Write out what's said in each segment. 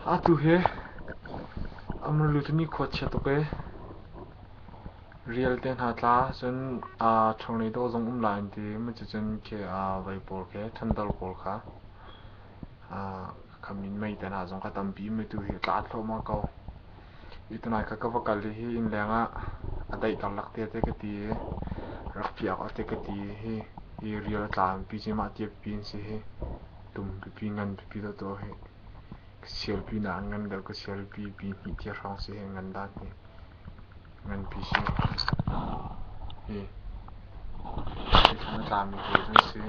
Atu hi Amrlut ni khua chia tuk i rial te hna tla cun tornado zong um lai an ti. Cucun khi vei pawl khi thunder pawl kha khamin mei te hna zong kha tampi um i tu hi a tla thluahmah ko. Hi tunai kha ka va kal i hi innleng ah a daih karlak te te ka ti i rak piak awk te ka ti i hi hi rial a tla pi cu mah tia pipi an si hi. Tum pipi ngan pipi dawhdawh hi ka sialpi nak an ngan deuh ka sialpi pi hnih tia hrawng si hi an ngan dan hi nganpi si. Hi hi thlan a tlami pawl an si.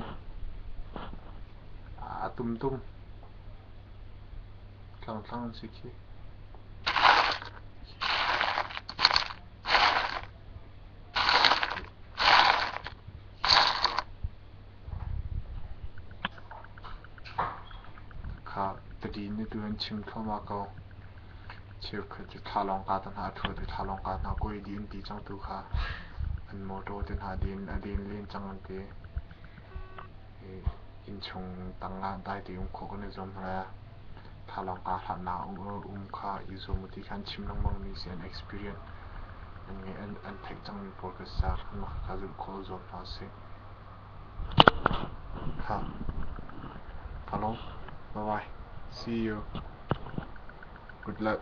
A tumtum tlangthlang an si khi. Kha tadin nih tu an chim thluahmah ko. Cheukhat cu thlalawng ka te hna a ṭhuat i thlalawng ka hna kuai dih an ti cang tu kha an motor te hna den a den len cang an ti. Innchung tang ah dai te um khawh kan i zuam hna. Thlalawng ka hlatnak um kha i zuam u ti kha an chim lengmang mi si an experience an ngeih an theih cangmi pawl kha sa mah kha zulh khawh zuam hna usih. Kha. Ka lawm. Bye bye. See you. Good luck.